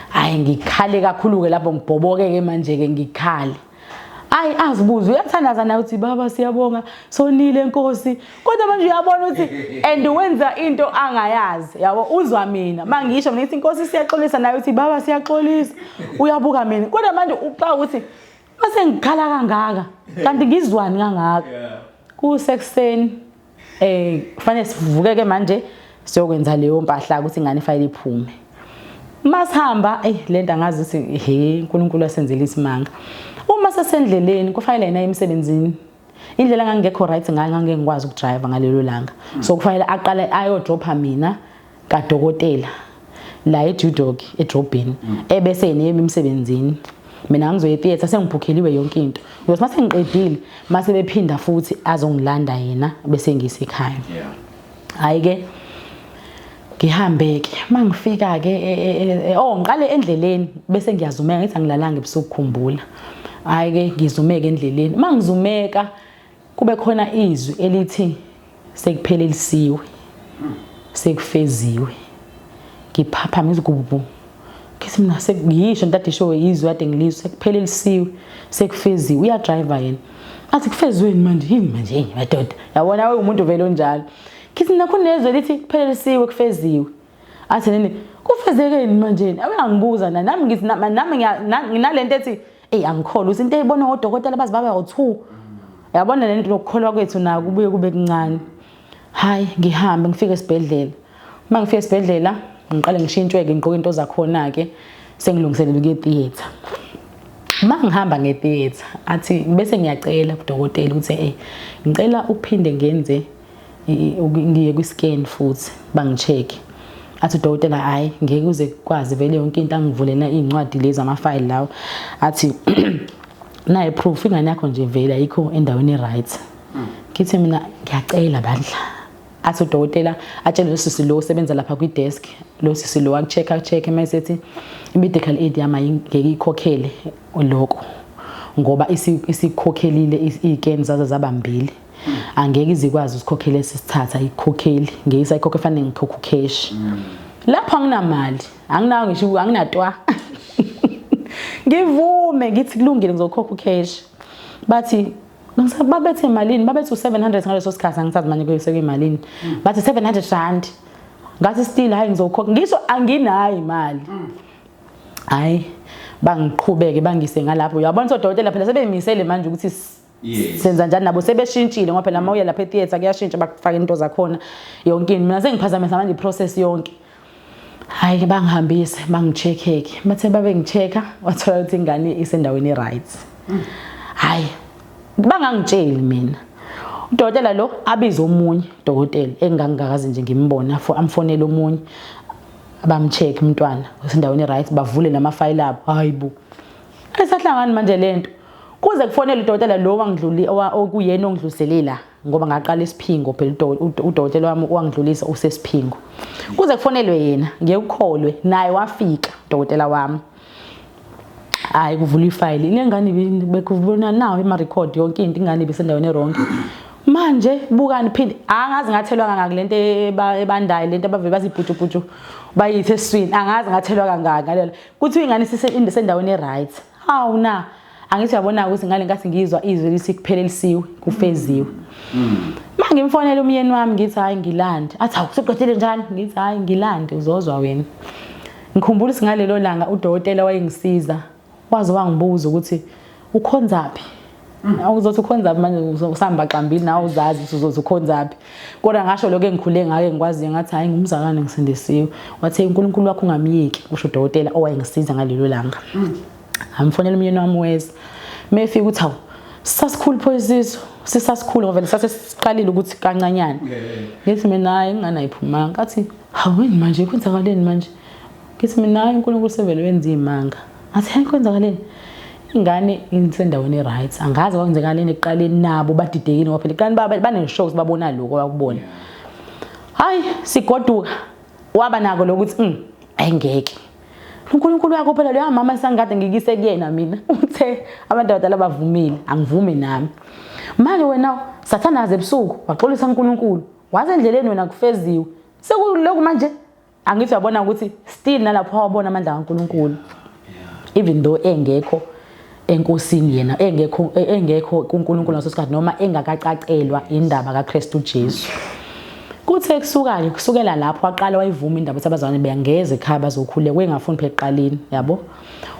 Hayi ngikhale kakhulu ke lapho ngibhoboke ke manje ke ngikhale. Ayi azibuze uyathandaza naye uthi baba siyabonga sonile Nkosi, kodwa manje uyabona ukuthi and wenza into angayazi yabo, uzwa mina mangisho mina ngithi Nkosi siyaxolisa naye uthi baba siyaxolisa, uyabuka mina kodwa manje uxa ukuthi mase ngikhala kangaka kanti ngizwani kangaka. Kusekuseni kufanele sivuke ke manje siyokwenza leyo mpahla ukuthi ingane ifanele iphume. Masihamba lento angazi ukuthi he uNkulunkulu asenzele isimanga. Uma sesendleleni kufanele yena emsebenzini. Indlela ngangekho right ngayo, ngangeke ngikwazi ukudrive ngalelo langa, so kufanele aqale ayodropha mina kadokotela la eJudok edrobheni, ebese yena emsebenzini, mina ngizoya etheatre, sengibhukheliwe yonke into. Ngoba mase ngiqedile, mase bephinda futhi azongilanda yena, bese ngisekhaya. Hayi ke, ngihambe ke. Mangifika ke, oh, ngiqale endleleni bese ngiyazumeka, ngithi angilalanga ebusuku, khumbula. Hayi ke, ngizumeka endleleni. Mangizumeka kube khona izwi elithi sekuphelelisiwe, sekufeziwe. Ngiphaphama, ngizigubu, ngithi mina sekuyisho ntate isho izwi kade ngilizwe, sekuphelelisiwe, sekufeziwe. Uyadriver yena, athi kufeziweni manje? Yini manje yini madoda? Yabona we, umuntu vele onjalo. Ngithi mina kunezwe lithi kuphelelisiwe, kufeziwe. Athi nini, kufezekeni manje? Abengangibuza na nami, ngithi nami nginalento ethi eyi, angikholwa ukuthi into eyibona odokotela baze babe u-2. Yabona lento lokukholwa kwethu nako kubuye kube kuncane. Hayi, ngihambe ngifike esibhedlela. Uma ngifike esibhedlela ngiqale ngishintshwe-ke, ngigqoke into zakhona-ke, sengilungiselela ukuya etheatre. Uma ngihamba ngetheatre, athi bese ngiyacela kudokotela ukuthi ngicela ukuphinde ngenze ngiye kwi-scan futhi bangi-check. Athi udokotela, hhayi, ngeke uze kwazi vele yonke into. Angivulela iy'ncwadi lezi, amafayili lawo, athi nayi proof, ingane yakho nje vele ayikho endaweni e-right. Ngithi mina ngiyacela bandla. Athi udokotela atshele lo sisi lo osebenza lapha kwi-desk, lo sisi lo aku-check, aku-check, mase ethi i-medical aid yami ayingeke ikhokhele lokho ngoba isikhokhelile iy'scan zaze zaba mbili, angeke izikwazi usikhokhele esisithatha, ayikhokheli, ngeke isayikhokhe, fanele ngikhokhe ucash. Lapho anginamali, anginawo ngisho, anginatwa. Ngivume, ngithi kulungile, ngizokhokha ucash. Bathi babethe malini? Babethe u-700 ngaleso sikhathi, angisazi manje sekuyimalini. Bathi 700 rand. Ngathi still hayi, ngizokhokha, ngisho anginayo imali. Hayi, bangiqhubeke bangise ngalapho. Uyabona odokotela phela sebeyimisele manje ukuthi senza njani nabo, sebeshintshile ngoba phela uma uya lapha etheatre kuyashintsha, bakufaka into zakhona yonke into. Mina sengiphazamisa manje iprocess yonke. Hayi, bangihambise, bangi-check-ke. Bathe babe ngi-check-a, wathola ukuthi ingane isendaweni e-right. Hayi, bangangitsheli mina. Udokotela lo abize omunye udokotela engangingakaze nje ngimbona, amfonele omunye, bam-check umntwana usendaweni e-right, bavule namafayili abo. Hayi bo, ayisahlangani manje lento. Kuze kufonele udokotela lo wangidluli, okuyena ongidlulisele la, ngoba ngaqala isiphingo phela, udokotela wami wangidlulisa usesiphingo. Kuze kufonelwe yena, ngeke ukholwe, naye wafika udokotela wami. Hayi, kuvula ifayili le ngane, bekubona nawo ima-record yonke into, ingane ibisendaweni e-wrong. Manje bukani phinde, angazi ngathelwa kangaki lento ebandayo, lento abavele bazibhutshu bayithe esiswini, angazi ngathelwa kangaki ngalelo. Kuthiwa ingane isendaweni e-right. Hawu na, angithi uyabona ukuthi ngale nkathi ngizwa izwi lithi kuphelelisiwe, kufeziwe. Ma ngimfonela umyeni wami, ngithi hayi, ngilande. Athi hawu, sekuqedile njani? Ngithi hayi, ngilande, uzozwa wena. Ngikhumbula ukuthi ngalelo langa udokotela wayengisiza waze wangibuza ukuthi ukhonzaphi. Awuzothi ukhonzaphi manje, usahamba xambili nawe, uzazi ukuthi uzothi ukhonzaphi. Kodwa ngasho lokho engikhule ngake ngikwaziyo, ngathi hayi, ngumzalwane, ngisindisiwe. Wathi uNkulunkulu wakho ungamyeki, kusho udokotela owayengisiza ngalelo langa. Amfonela umyeni wami, weza. Mefika uthi hawu, sasikhulu pho isisu, sisasikhulu ngoba vele sase siqalile ukuthi kancanyana. Ngithi mina hayi, ingane ayiphumanga. Athi hawu, yini manje, kwenzakaleni manje? Ngithi mina hayi, uNkulunkulu sevele wenza imanga. Ngathi hayi, kwenzakaleni? Ingane isendaweni e-right, angazi kwenzakaleni ekuqaleni. Nabo badidekile ngoba phela ekuqaleni bane-shock, babona lokho abakubona. Hayi, sigoduka waba nako lokuthi ayingeke, uNkulunkulu wakho phela loya mama sangikade ngikise kuyena mina, uthe abantu abadala bavumile, angivumi nami manje. Wena sathandaza ebusuku, waxolisa uNkulunkulu, waze endleleni wena kufeziwe, sekuloku manje. Angithi uyabona ukuthi still nalapho wabona amandla kaNkulunkulu, even though engekho enkosini yena, engekho kuNkulunkulu ngaso sikhathi, noma engakacacelwa indaba kaKristu Jesu. Kuthe kusuka-ke, kusukela lapho waqala wayivuma indaba ukuthi abazalwane bengeze ekhaya bazokhuleka. Wengafuni phela ekuqaleni, yabo.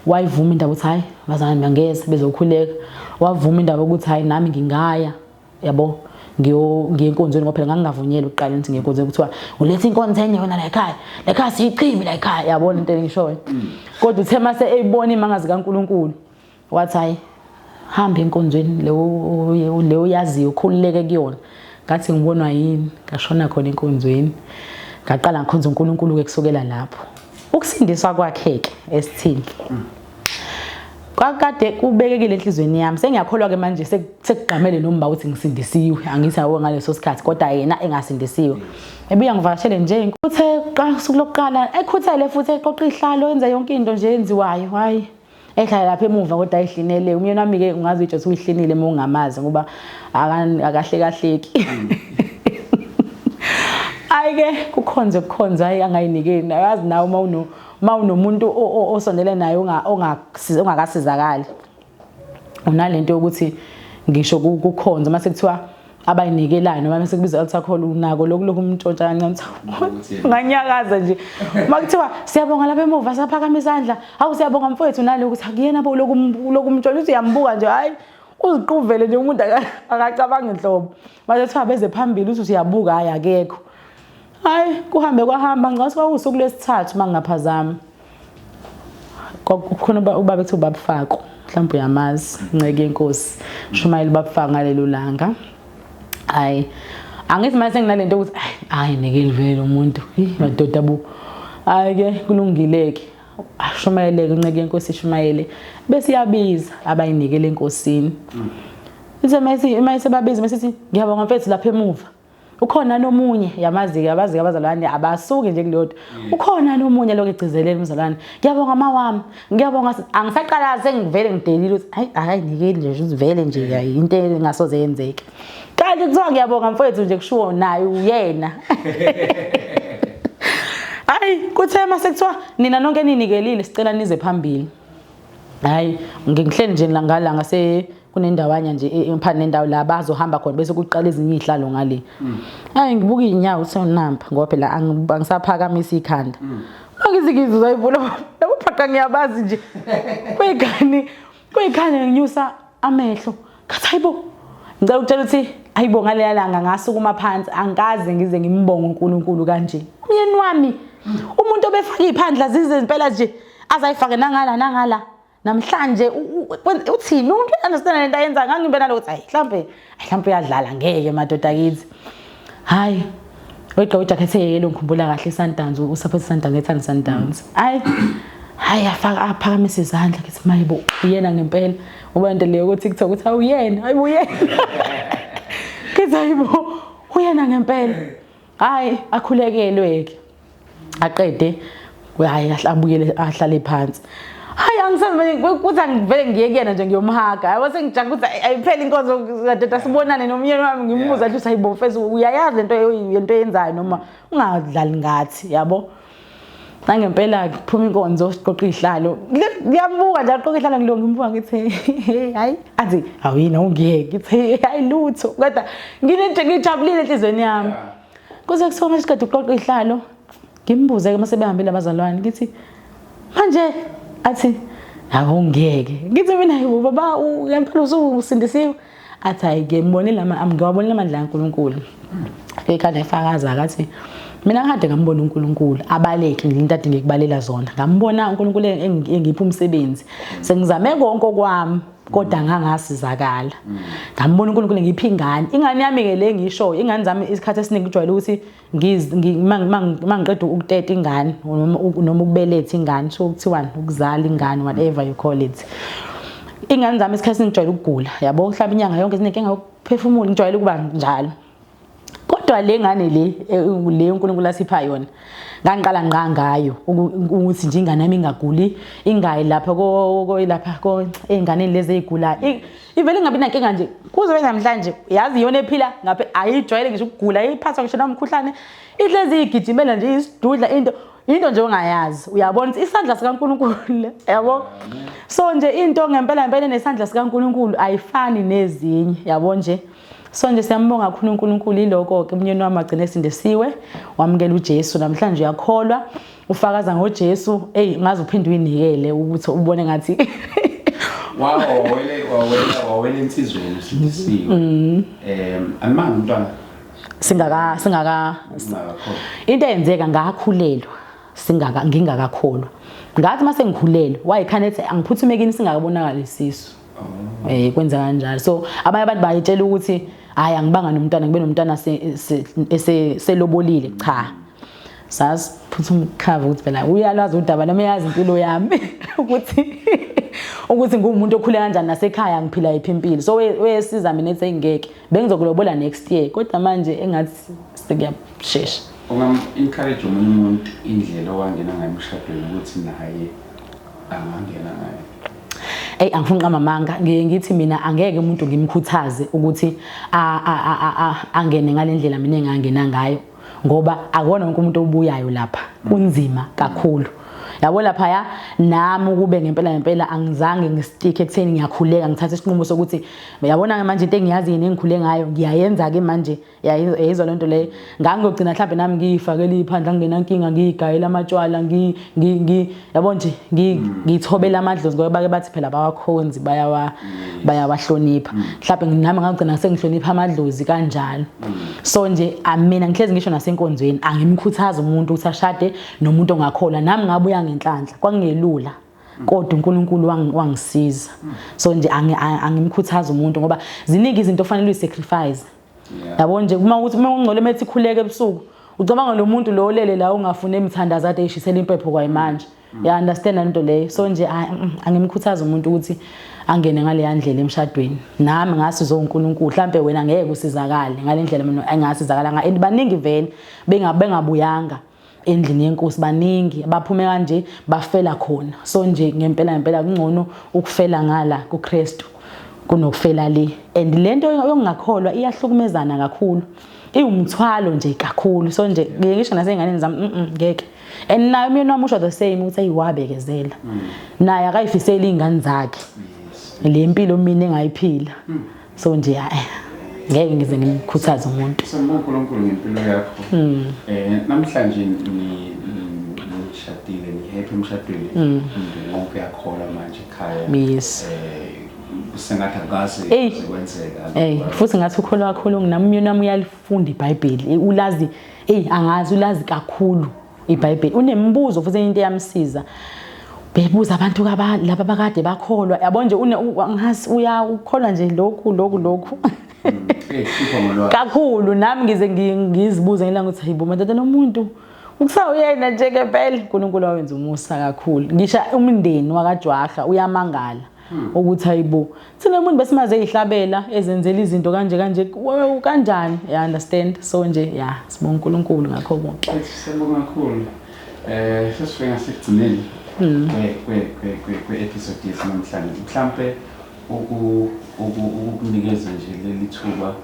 Wayivuma indaba ukuthi hhayi, abazalwane bangeze bezokhuleka. Wavuma indaba ukuthi hhayi, nami ngingaya, yabo, ngiye enkonzweni, ngoba phela ngangingavunyelwa ukuqala ukuthi ngiye enkonzweni, kuthiwa uletha inkonzo enye wena la ekhaya, la ekhaya siyichibi la ekhaya, yabona into engishoyo. Kodwa uthe mase eyibona imangazi kaNkulunkulu, wathi hayi, Hamba enkonzweni leyo leyo yaziyo ukhululeke kuyona. Ngathi ngibonwa yini ngashona khona enkonzweni. Ngaqala ngikhonza uNkulunkulu ke kusukela lapho. Ukusindiswa kwakhe ke esithini. Kwakade kubekekile enhlizweni yami sengiyakholwa ke manje sekugqamele nomba ukuthi ngisindisiwe angithi awo ngaleso sikhathi kodwa yena engasindisiwe ebuya ngivakashele nje uthe usuku lokuqala ekhuthele futhi eqoqa ihlalo enza yonke into nje enziwayo hayi ehlala lapha emuva kodwa ayihlinele umyeni wami ke ungazi ukuthi uyihlinile uma ungamazi ngoba akahle kahleki ayike kukhonze kukhonze hayi angayinikeli ayazi nawe uma uno uma unomuntu osondele naye ongakasizakali unalento yokuthi ngisho kukhonza uma sekuthiwa abayinikelayo noma mase kubizwa altar call unako lokhu lokhu umntshontsha kancane unganyakaza nje uma kuthiwa siyabonga lapha emuva saphakama isandla hawu siyabonga mfowethu nalo ukuthi akuyena bo lokhu lokhu umntshontsha uthi uyambuka nje hayi uziquvele nje umuntu akacabangi nhlobo mase kuthiwa beze phambili uthi usiyabuka hayi akekho Hayi kuhambe kwahamba ngicabanga kwakuwusuku lwesithathu mangingaphazami. Kwakukhona ubaba ethi ubabufako mhlawumbe uyamazi inceke yenkosi shumayela ubabufako ngalelo langa. Hayi angithi manje senginalento ukuthi hayi nikeli vele umuntu madoda bu. Hayi ke kulungile ke ashumayeleke inceke yenkosi ishumayele bese iyabiza abayinikele enkosini. Ithe mayisi mayisebabiza masithi ngiyabonga mfethu lapha emuva. Ukhona nomunye yamazi-ke abazi-ke abazalwane abasuki nje kuleyo nto. Ukhona nomunye lokho egcizelela umzalwane. Ngiyabonga mawami. Ngiyabonga angisaqala sengivele ngidelile ukuthi hayi akayinikeli nje ukuthi vele nje hayi into engasoze yenzeke. Kanti kuthiwa ngiyabonga mfowethu nje kushiwo naye uyena. Hayi kuthe mase kuthiwa nina nonke ninikelile sicela nize phambili. Hayi ngihleli nje ngala ngase kunendawanya nje empha nendawo la bazohamba khona bese kuqala ezinye izihlalo ngale. Hayi ngibuka inyawo sewunampa ngoba phela angisaphakamisa ikhanda. Angithi ngizwe ayibona labo phaqa ngiyabazi nje. Kuyigani kuyikhanya nginyusa amehlo. Ngathi hayibo. Ngicela ukutshela ukuthi hayibo ngaleya langa ngasukuma phansi angikaze ngize ngimbonge uNkulunkulu kanje. Umyeni wami umuntu obefaka iphandla zize impela nje azayifake nangala nangala namhlanje uthini umuntu understand lento ayenza ngangibe nalokuthi hayi mhlambe mhlambe uyadlala ngeke madoda kithi hayi wegqoka ijacket eyelo ngikhumbula kahle iSundowns usupport iSundowns ethanda iSundowns hayi hayi afaka aphakamisa izandla ngithi mayibo uyena ngempela uba into leyo ku TikTok uthi awuyena hayibo uyena ngithi hayibo uyena ngempela hayi akhulekelwe ke aqede hayi abuyele ahlale phansi hayi angisazi manje kuthi angivele ngiye kuyena nje ngiyomhaga yabo sengijaka ukuthi ayipheli inkonzo kadeda sibonane nomyeni wami ngimbuza nje ukuthi hayibo mfethu uyayazi lento lento yenzayo noma ungadlali ngathi yabo nangempela kuphuma inkonzo siqoqa izihlalo ngiyambuka nje aqoqa izihlalo ngilo ngimbuka ngithi hayi athi awuyini awungiyeke ngithi hayi lutho kodwa nginento ngijabulile enhlizweni yami kuze kuthiwa manje siqeda ukuqoqa izihlalo ngimbuze ke mase behambile abazalwane ngithi manje athi awungiyeke ngithi mina hayibo baba ngempela usindisiwe athi hayi ke ngibonile ngiwabonile amandla kaNkulunkulu ekhanda efakaza akathi mina ngikade ngambona uNkulunkulu abaleke into ade ngikubalela zona ngambona uNkulunkulu engipha umsebenzi sengizame konke okwami kodwa ngangasizakala ngambona uNkulunkulu ngipha ingane ingane yami ke le ngisho ingane zami isikhathi esiningi kujwayele ukuthi mangiqeda ukuteta ingane noma ukubeletha ingane so kuthiwani ukuzala ingane whatever you call it ingane zami isikhathi ngijwayele ukugula yabo mhlawumbe inyanga yonke zinenkinga yokuphefumula ngijwayele ukuba njalo kodwa le ngane le le uNkulunkulu asipha yona ngangiqala ngqa ngayo ukuthi nje ingane yami ingaguli ingayi lapha ko lapha ko ey'nganeni lezi ey'gulayo ivele ingabi nankinga nje kuze kube namhlanje yazi iyona ephila ngapha ayijwayele ngisho ukugula ayiphathwa ngisho nomkhuhlane ihlezi igijimela nje isidudla into into nje ongayazi uyabona ukuthi isandla sikaNkulunkulu yabo so nje into ngempela ngempela nesandla sikaNkulunkulu ayifani nezinye yabo nje so nje siyambonga kakhulu uNkulunkulu iloko ke umnyeni wami agcine esindisiwe wamukela uJesu namhlanje uyakholwa ufakaza ngoJesu ey ngaze uphinde uyinikele ukuthi ubone ngathi wawele wawele wawele insizweni usindisiwe animanga umntwana singaka singaka into eyenzeka ngakhulelwa singaka ngingakakholwa ngathi mase ngikhulelwe wayikhane ethi angiphuthume kini singakabonakala isisu. Kwenza kanjalo. So abanye abantu bayitshela ukuthi hayi angibanga nomntwana, ngibe nomntwana selobolile. Cha, sasiphutha umkhava ukuthi phela uyalwazi udaba noma uyazi impilo yami ukuthi ngumuntu okhule kanjani nasekhaya, ngiphila yiphi impilo. So wesiza mina ethi ngeke bengizokulobola next year, kodwa manje engathi sekuyashesha. Ungam-encourage omunye umuntu indlela owangena ngayo emshadweni ukuthi naye angangena ngayo? Ey, angifuni uqamba amanga, ngiye ngithi mina angeke umuntu ngimkhuthaze ukuthi angene ngale ndlela mina engangena ngayo, ngoba akona wonke umuntu obuyayo lapha, kunzima kakhulu. Yabo lapha ya nami ukube ngempela ngempela angizange ngi-stick ekutheni ngiyakhuleka, ngithatha isinqumo sokuthi yabona manje into engiyaziyo nengikhule ngayo ngiyayenza ke manje, yayizwa lento leyo, ngangiyogcina mhlawumbe nami ngiyifakele iphandla, ngingenankinga, ngiyigayela amatshwala, ngi yabo nje ngithobela amadlozi, ngoba bake bathi phela bawakhonzi bayawahlonipha. Mhlawumbe nami ngagcina sengihlonipha amadlozi kanjalo. So nje mina ngihlezi ngisho nasenkonzweni angimkhuthaza umuntu ukuthi ashade nomuntu ongakholwa. Nami ngabuya ngenhlanhla, kwakungelula, kodwa uNkulunkulu wangisiza. So nje angimkhuthaza umuntu ngoba ziningi izinto ofanele uyi-sacrifice. Yabo nje uma ukuthi uma ungcole methi khuleka ebusuku, ucabanga lo muntu lo olele la ungafuni emthandazo ade eshisela impepho kwayimanje. Ya understand lento leyo. So nje angimkhuthaza umuntu ukuthi angene ngale ndlela emshadweni. Nami ngasizwa uNkulunkulu, mhlambe wena ngeke usizakale ngale ndlela mina engasizakala ngayo. And baningi vele bengabuyanga endlini yenkosi, baningi baphume kanje bafela khona. So nje ngempela ngempela kungcono ukufela ngala kuKristu kunokufela le. And lento yokungakholwa iyahlukumezana kakhulu, iwumthwalo nje kakhulu. So nje ngiye ngisho nasey'nganeni zami, ngeke. And naye umyeni wami usho the same ukuthi ayiwabekezela, naye akayifiseli iy'ngane zakhe le mpilo mina engayiphila. So nje hayi, ngeke ngize ngimkhuthaze umuntu. Siyabonga uNkulunkulu ngempilo yakho. Namhlanje nishadile, ni-happy emshadweni, umndeni wonke uyakholwa manje ekhaya. Yes. Sengathi akukaze Eyi. kwenzeka. Futhi ngathi ukholwa kakhulu nami, umyeni wami uyalifunda iBhayibheli. Ulazi, angazi, ulazi kakhulu iBhayibheli. Unemibuzo futhi into eyamsiza. Bebuza abantu laba bakade bakholwa. Yabo nje angazi uya ukholwa nje lokhu lokhu lokhu. Sipho ngolwazi. Kakhulu nami ngize ngizibuze ngelanga ukuthi hayibo madodana lo muntu ukusawuyena nje ngempela. uNkulunkulu wawenza umusa kakhulu. Ngisho umndeni wakaJwaha uyamangala ukuthi hayibo thina umuntu besimaze ezihlabela ezenzela izinto kanje kanje kanjani, you understand. So nje ya sibonga uNkulunkulu ngakho konke. Siyabonga kakhulu. Sesifika ngasekugcineni kwe episode yethu namhlanje. Mhlambe ukukunikeza nje leli thuba,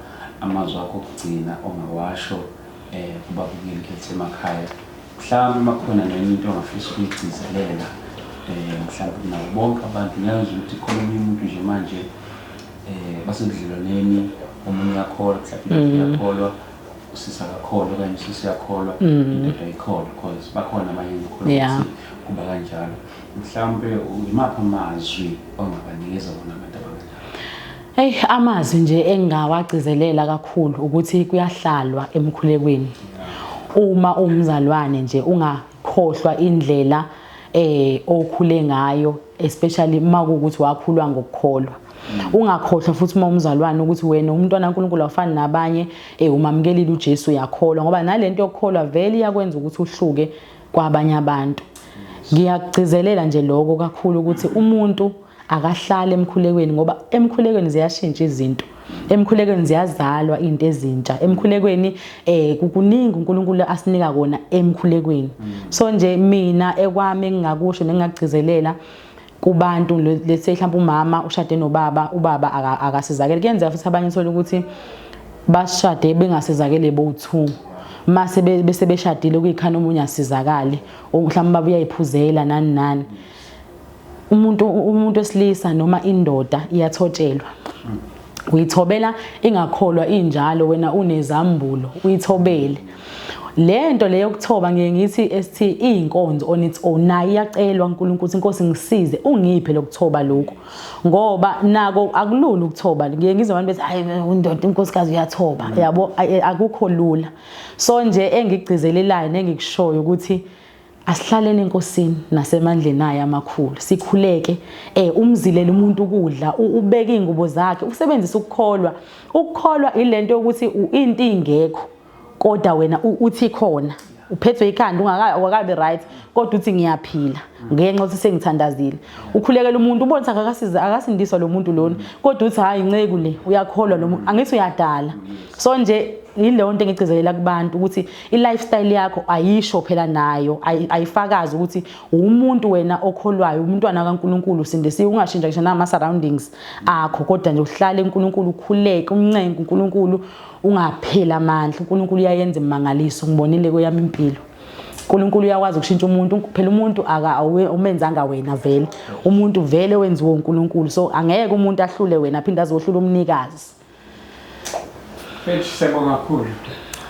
amazwi akho okugcina ongawasho kubabukeli khethe emakhaya. Mhlawumbe makhona nenye into ongafisa ukuyigcizelela, mhlawumbe nabo bonke abantu. Ngiyazi ukuthi khona omunye umuntu nje manje basebudlelwaneni, omunye uyakholwa, mhlawumbe indoda iyakholwa, usisi akakholwa, okanye usisi uyakholwa, indoda ayikholwa, because bakhona abanye engikholwa ukuthi kuba kanjalo. Mhlawumbe imaphi amazwi ongabanikeza wona abantu abanjalo? Hey, amazwi nje engingawagcizelela kakhulu ukuthi kuyahlalwa emkhulekweni. Uma umzalwane nje ungakhohlwa indlela okhule ngayo, especially uma kuwukuthi wakhulwa ngokukholwa. Ungakhohlwa futhi uma umzalwane ukuthi wena umntwana kaNkulunkulu awufani nabanye, umamukelile uJesu, uyakholwa, ngoba nalento yokukholwa vele iyakwenza ukuthi uhluke kwabanye abantu. Ngiyakugcizelela nje lokho kakhulu ukuthi umuntu akahlale emkhulekweni, ngoba emkhulekweni ziyashintsha izinto. Emkhulekweni ziyazalwa izinto ezintsha. Emkhulekweni kuningi uNkulunkulu asinika kona emkhulekweni. So nje mina ekwami engingakusho nengingagcizelela kubantu, let's say mhlawumbe umama ushade nobaba, ubaba akasizakele. Kuyenzeka futhi abanye uthola ukuthi bashade bengasizakele bo2, mase bese beshadile kuyikhana omunye asizakale, mhlawumbe ubaba uyayiphuzela nani nani. Umuntu wesilisa noma indoda iyathotshelwa, uyithobela ingakholwa injalo, wena unezambulo uyithobele lento leyo. Yokuthoba ngiye ngithi esithi iyinkonzo on its own, nayo iyacelwa uNkulunkulu ukuthi Inkosi ngisize ungiphe lokuthoba lokhu, ngoba nako akulula ukuthoba. Ngiye ngizwe abantu bethi hayi indoda inkosikazi uyathoba, yabo, akukho lula. So nje engigcizelelayo nengikushoyo ukuthi Asihlaleni eNkosini nasemandleni ayo amakhulu, sikhuleke, umzilele umuntu ukudla, ubeke iy'ngubo zakhe, usebenzise ukukholwa. Ukukholwa ilento yokuthi into ingekho kodwa wena uthi khona, uphethwe ikhanda ungakabi right kodwa uthi ngiyaphila ngenxa ukuthi sengithandazile. Ukhulekela umuntu ubone ukuthi akakasiza akasindiswa lo muntu lona kodwa uthi hayi inceku le uyakholwa lo muntu, angithi uyadala. So nje yileyo nto engigcizelela kubantu ukuthi i-lifestyle yakho ayisho phela nayo ayifakazi ukuthi umuntu wena okholwayo, umntwana kaNkulunkulu usindisiwe, ungashintsha ngisho nama-surroundings akho kodwa nje uhlale uNkulunkulu, ukhuleke, umncenge uNkulunkulu, ungapheli amandla. uNkulunkulu uyayenza imimangaliso, ngibonile kweyami impilo. uNkulunkulu uyakwazi ukushintsha umuntu, phela umuntu umenzanga wena vele, umuntu vele wenziwe uNkulunkulu, so angeke umuntu ahlule wena aphinde azohlula umnikazi. Mfethu, siyabonga kakhulu.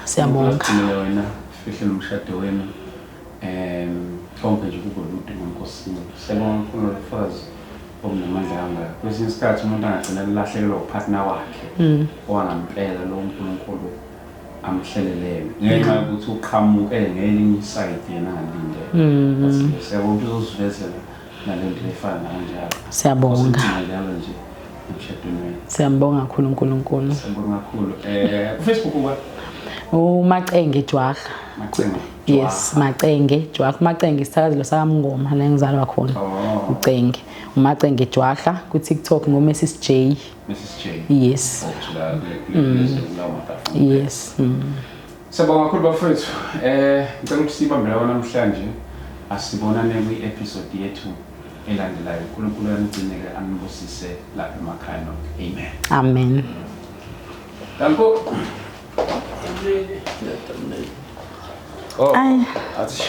Siyabonga. Usigcinele wena, fihle nomshado wenu. Konke nje kube lude ngoNkosini. Siyabonga kakhulu lobufakazi obunamandla kangaka. Kwesinye isikhathi umuntu angagcina elahlekelwa upartner wakhe owangampela lo uNkulunkulu amhleleleyo ngenxa yokuthi uqhamuke ngelinye isayidi yena angalindele. But siyabonga ukuthi uzosivezela nalento efana nakanjalo. Siyabonga. Usigcina njalo nje emshadweni wenu. Siyambonga kakhulu uNkulunkulu. Siyabonga kakhulu. Ku Facebook uba? UMacenge Jwaha. Macenge. Yes, Macenge Jwaha. Macenge isithakazelo sakaMngoma la engizalwa khona. Ucenge. uMacenge Jwaha ku TikTok ngo Mrs J. Mrs J. Yes. Yes. Siyabonga kakhulu bafethu. Ngicela ukuthi sibambe la namhlanje. Asibonane kwi-episode yethu elandelayo. uNkulunkulu anigcineke anibusise lapha emakhaya nonke. Amen. Amen. Danko. Oh. Ay. Athi